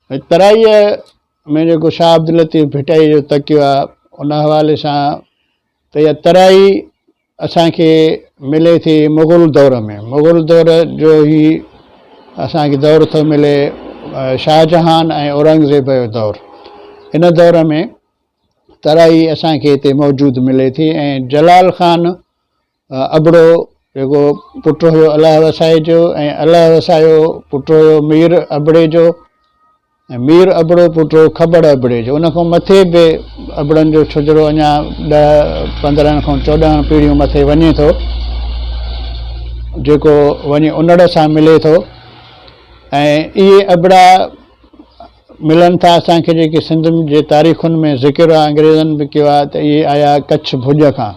ترائيء ۾ جيڪو شاهه عبداللطيف ڀٽائيء جو تڪيو آهي، ان حوالي سان ته اها ترائي اسان کي ملي ٿي مغل دور ۾. مغل دور جو هي اسان کي دور ٿو ملي شاهجهان ۽ اورنگزيب جو دور. ان دور ۾ ترائي اسان کي هتي موجود ملي ٿي ۽ جلال خان ابڙو جيڪو پٽ هيو الله وسائي جو ۽ الله وسايو پٽ هيو مير ابڙي جو ۽ مير ابڙو پٽ هو کٻڙ ابڙي جو. ان کان مٿي به ابڙن جو شجرو اڃا ڏهه 15 کان 14 پيڙهيون مٿي وڃي ٿو، جيڪو وڃي انڙ سان ملي ٿو. ۽ اهي ابڙا ملن ٿا اسان کي جيڪي سنڌ جي تاريخن ۾ ذڪر آهي، انگريزن به ڪيو آهي ته اهي آيا ڪڇ ڀڄ کان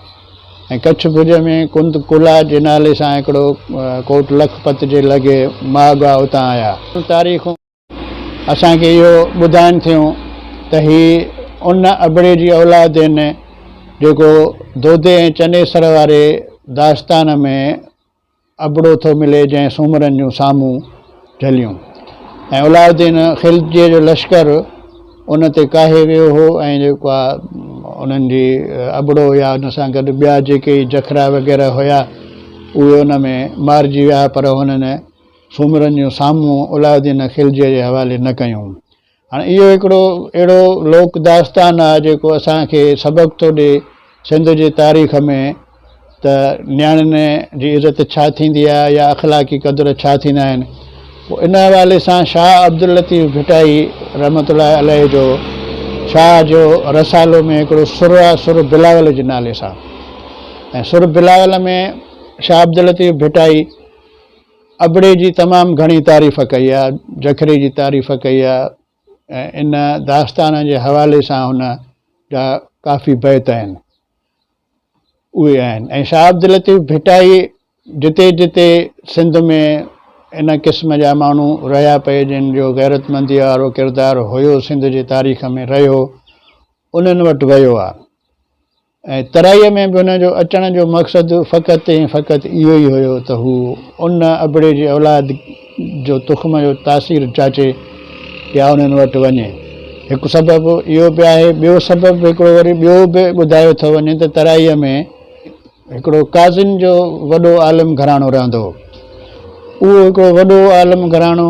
۽ ڪڇ ڀڄ ۾ ڪند ڪلا جي نالي سان هڪڙو ڪوٽ لکپت جي لڳي ماڳ آهي اتان آيا. تاريخون اسان کي اهو ٻڌائن ٿيون ته هي ان ابڙي جي اولاد آهن جيڪو دودي ۽ چنيسر واري داستان ۾ ابڙو ٿو ملي جنهن سومرن جون سامهون جهليون ۽ علاء الدين خلجيء جو لشڪر ان تي ڪاهي ويو هو ۽ جيڪو آ انهن جي ابڙو يا ان سان گڏ ٻيا جيڪي جکرا وغيره هيا اهي ان ۾ مارجي ويا پر هنن سومرن جون سامهون علاء الدين خلجيء جي حوالي نه ڪيون. هاڻي اهو هڪڙو اهڙو لوڪ داستان آهي جيڪو اسان کي سبق ٿو ڏئي سنڌ جي تاريخ ۾ ته نياڻين جي عزت ڇا ٿيندي آهي يا اخلاقي قدر ڇا ٿيندا آهن. پوء ان حوالي سان شاهه عبداللطيف ڀٽائي رحمة الله عليه جو شاهه جو رسالو ۾ هڪڙو سر آهي سر بلاول جي نالي سان ۽ سر بلاول ۾ شاهه عبداللطيف ڀٽائي ابڙي جي تمام گهڻي تعريف ڪئي آهي، جکري جي تعريف ڪئي آهي ۽ ان داستان جي حوالي سان هن جا ڪافي بيت آهن، اهي آهن ۽ شاهه عبداللطيف ڀٽائي جتي جتي سنڌ ۾ ان قسم جا ماڻهو رهيا پئي جن جو غيرتمنديء وارو ڪردار هيو سنڌ جي تاريخ ۾ رهيو انهن وٽ ويو آهي. ۽ ترائيء ۾ به هن جو اچڻ جو مقصد فقط ۽ فقط اهو ئي هيو ته هو ان ابڙي جي اولاد جو تخم جو تاثير جاچي يا انهن وٽ وڃي. هڪ سبب اهو به آهي. ٻيو سبب هڪڙو وري ٻيو به ٻڌايو ٿو وڃي ته ترائيء ۾ هڪڙو قاضين جو وڏو عالم گهراڻو رهندو هو. اهو هڪڙو وڏو عالم گهراڻو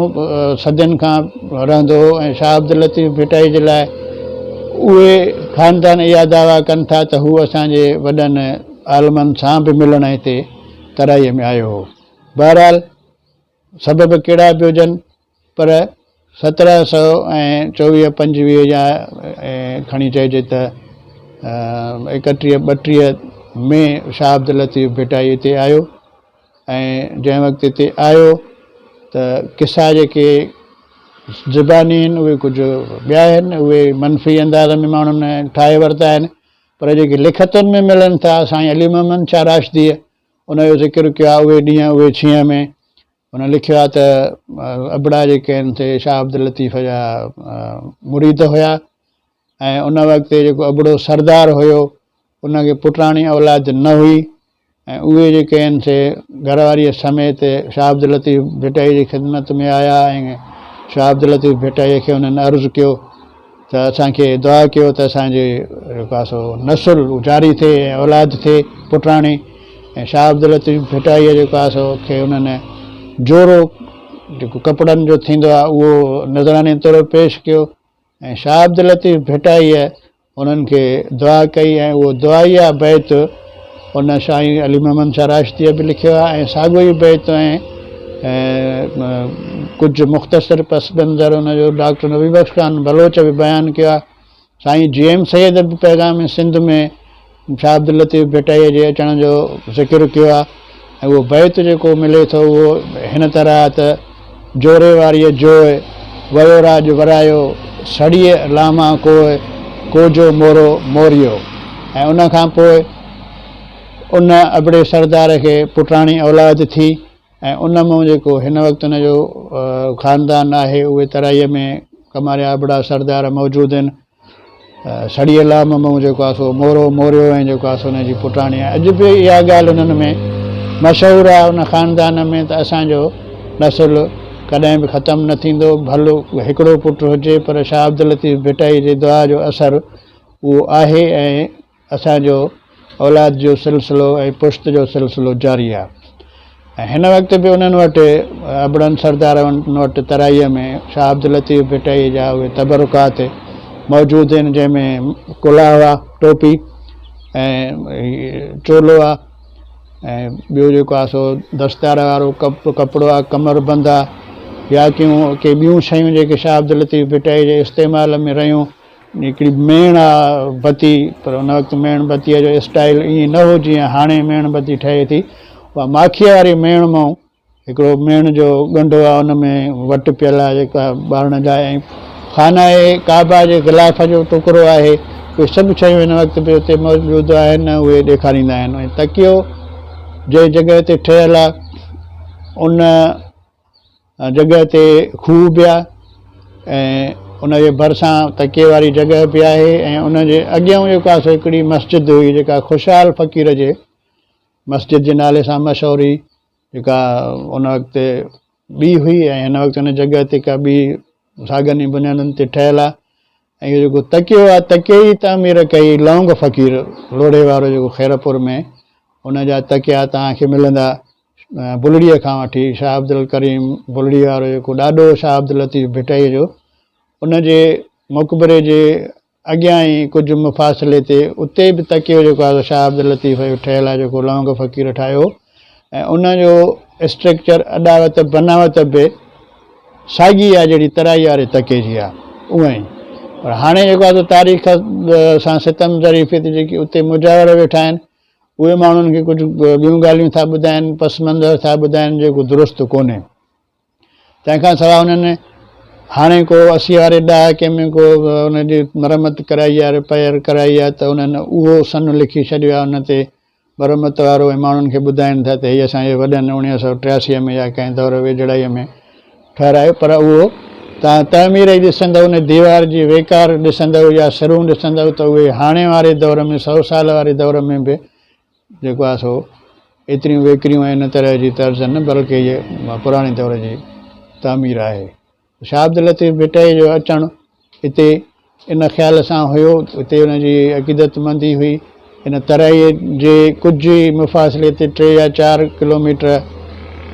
صدين کان رهندو هو ۽ شاهه عبداللطيف ڀٽائي جي لاء اهي خاندان اها دعويٰ ڪن ٿا ته هو اسان جي وڏن عالمن سان به ملڻ هتي ترائيء ۾ آيو هو. بهرحال سبب ڪهڙا به هجن پر 1700 ۽ 24 25 يا کڻي چئجي ته 31 32 ۾ شاهه عبداللطيف ڀٽائي هتي آيو ۽ جنهن وقت هتي آيو ته قصا جيڪي زباني آهن اهي ڪجهه ٻيا آهن، اهي منفي انداز ۾ ماڻهن ٺاهي ورتا آهن، پر جيڪي لکتن ۾ ملن ٿا سائين علي محمد شاهه راشديء ان جو ذڪر ڪيو آهي اهي ڏينهن اهي ڇينهن ۾ هن لکيو آهي ته ابڙا جيڪي آهن سي شاهه عبداللطيف جا مريد هيا ۽ ان وقت جيڪو ابڙو سردار هيو ان کي پٽاڻي اولاد نه هئي ۽ اهي جيڪي آهن سي گهر واريء سميت شاهه عبداللطيف ڀٽائيء جي خدمت ۾ آيا ۽ شاهه عبداللطيف ڀٽائيء کي انهن عرض ڪيو ته اسان کي دعا ڪيو ته اسان جي جيڪو آهي سو نسل جاري ٿئي ۽ اولاد ٿئي پٽاڻي ۽ شاهه عبداللطيف ڀٽائيء جيڪو آهي سو کي انهن جورو جيڪو ڪپڙن جو ٿيندو آهي اهو نذراني طور پيش ڪيو ۽ شاهه عبداللطيف ڀٽائيء انهن کي دعا ڪئي ۽ اهو دعائيه بيت ان سائين علي محمد شاهه راشديء به لکيو آهي ۽ ساڳيو ئي بيت ۽ ڪجهه مختصر پس منظر ان جو ڊاڪٽر نبي بخش خان بلوچ به بيان ڪيو آهي. سائين جي ايم سيد به پيغام سنڌ ۾ شاهه عبداللطيف ڀٽائيء جي اچڻ جو ذڪر ڪيو آهي ۽ اهو بيت جيڪو ملي ٿو اهو هن طرح آهي ته، جوري واريء جوء، ويو راڄ ورايو، سڙيء لامان ڪوء، ڪو جو مورو موريو. ۽ ان کان پوء ان ابڙي سردار کي پٽاڻي اولاد ٿي ۽ ان مون جيڪو هن وقت ان جو خاندان آهي اهي ترائيء ۾ ڪماريا ابڙا سردار موجود آهن. سڙيء لام مون جيڪو آهي سو مورو موريو ۽ جيڪو آهي سو ان جي پٽاڻي آهي. اڄ به اها ڳالهه انهن ۾ مشهور آهي ان خاندان ۾ ته اسان جو نسل ڪڏهن به ختم نه ٿيندو، ڀل هڪڙو پٽ هجي پر شاهه عبداللطيف ڀٽائي جي دعا جو اثر اهو آهي ۽ اسان جو اولاد جو سلسلو ۽ پشت جو سلسلو جاري آهي ۽ هن وقت به انهن وٽ ابڙن سردارن وٽ ترائيء ۾ شاهه عبداللطيف ڀٽائيء جا اهي تبرڪات موجود آهن جنهن ۾ ڪلاهه آهي ٽوپي ۽ چولو آهي ۽ ٻيو جيڪو آهي سو دستار وارو ڪپڙو آهي ڪمر بند آهي يا ڪيون ڪي ٻيون شيون جيڪي شاهه عبداللطيف ڀٽائيء جي استعمال ۾ رهيون. هڪڙي ميڻ آ بتي پر ان وقت ميڻ بتيء جو اسٽائيل ائين نه هو جيئن هاڻي ميڻ بتي ٺهي ٿي. اها ماکيء واري ميڻ مئون هڪڙو ميڻ جو ڳنڍو آ ان ۾ وٽ پيل آ جيڪا ٻارڻ لاء ۽ خانه ڪعبه جي غلاف جو ٽڪرو آهي. اهي سڀ شيون هن وقت به اتي موجود آهن ۽ اهي ڏيکاريندا آهن ۽ تڪيو جنهن جڳهه تي ٺهيل آ ان جڳهه تي کوهه به آهي ۽ ان جي ڀرسان تڪيي واري جڳهه به آهي ۽ ان جي اڳيان جيڪو آهي سو هڪڙي مسجد هئي جيڪا خوشحال فقير جي مسجد جي نالي سان مشهور هئي جيڪا ان وقت ٻي هئي ۽ هن وقت ان جڳهه تي ڪا ٻي ساڳن ئي بنيادن تي ٺهيل آهي ۽ اهو جيڪو تڪيو آهي تڪيي جي تعمير ڪئي لونگ فقير لوڙهي وارو جيڪو خيرپور ۾ ان جا تڪيا توهان کي ملندا بلڙيء کان وٺي شاهه عبدالڪريم بلڙيء وارو جيڪو ڏاڏو هو شاهه عبداللطيف ڀٽائيء جو، ان جي مقبري جي اڳيان ئي ڪجهه مفاصلي تي اتي به تڪيو جيڪو آهي سو شاهه عبداللطيف جو ٺهيل آهي جيڪو لونگ فقير ٺاهيو هو ۽ ان جو اسٽرڪچر اڏاوت بناوت به ساڳي آهي جهڙي ترائي واري تڪي جي آهي اونئن ئي پر هاڻي جيڪو آهي سو تاريخ سان ستم ظريفي تي جيڪي اتي مجاور ويٺا آهن اهي ماڻهن کي ڪجهه ٻيون ڳالهيون ٿا ٻڌائين، پس منظر ٿا ٻڌائين جيڪو درست ڪونهي. تنهن کان سواء انهن هاڻي ڪو 80 واري ڏهاڪي ۾ ڪو ان جي مرمت ڪرائي آهي، رپيئر ڪرائي آهي ته انهن اهو سن لکي ڇڏيو آهي ان تي مرمت وارو ۽ ماڻهن کي ٻڌائين ٿا ته هي اسان جي وڏن 1983 ۾ يا ڪنهن دور ويجهڙائيء ۾ ٺهرايو پر اهو توهان تعمير ئي ڏسندؤ ان ديوار جي ويڪار ڏسندؤ يا سرون ڏسندؤ ته اهي هاڻي واري دور ۾ سئو سال واري دور ۾ به جيڪو آهي سو ايتريون ويڪريون ۽ ان طرح جي طرز نه بلڪه هيء پراڻي دور جي تعمير آهي. شاهه عبداللطيف ڀٽائيء جو اچڻ اتي ان خيال سان هيو، اتي ان جي عقيدتمندي هئي. ان ترائيء جي ڪجهه ئي مفاصلي تي ٽي يا چار ڪلوميٽر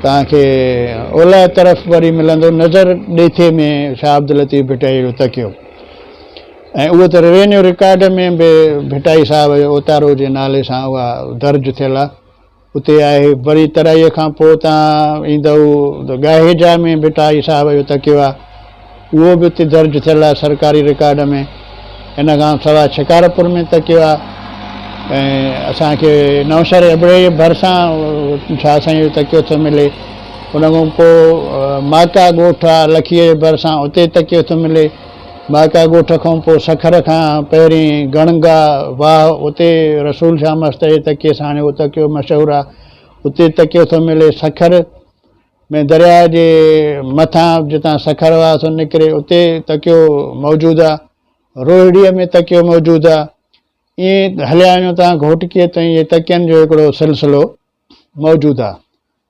توهان کي اولهه طرف وري ملندو نظر ڏيٿي ۾ شاهه عبداللطيف ڀٽائيء جو تڪيو ۽ اهو ته روينيو رڪارڊ ۾ به ڀٽائي صاحب جو اوتارو جي نالي سان اها درج ٿيل آهي. اتي آهي. وري ترائيء کان پوء توهان ايندؤ ته ڳاهيجا ۾ ڀٽائي صاحب جو تڪيو آهي. اهو به اتي درج ٿيل آهي سرڪاري رڪارڊ ۾. ان کان سواء شڪارپور ۾ تڪيو آهي ۽ اسان کي نوشهري ابڙي جي ڀرسان شاهه سائين جو تڪيو ٿو ملي. ان کان پوء ماڪا ڳوٺ آهي لکيء جي ڀرسان اتي تڪيو ٿو ملي. ماڪا ڳوٺ کان پوء سکر کان پهرين گڻگا واهه اتي رسول شاهه مست جي تڪيي سان هاڻي اهو تڪيو مشهور آهي اتي تڪيو ٿو ملي. سکر ۾ درياء جي مٿان جتان سکر واهه ٿو نڪري اتي تڪيو موجود آهي. روهڙيء ۾ تڪيو موجود آهي. ائين هليا وڃو توهان گهوٽڪيء تائين اهي تڪين جو هڪڙو سلسلو موجود آهي.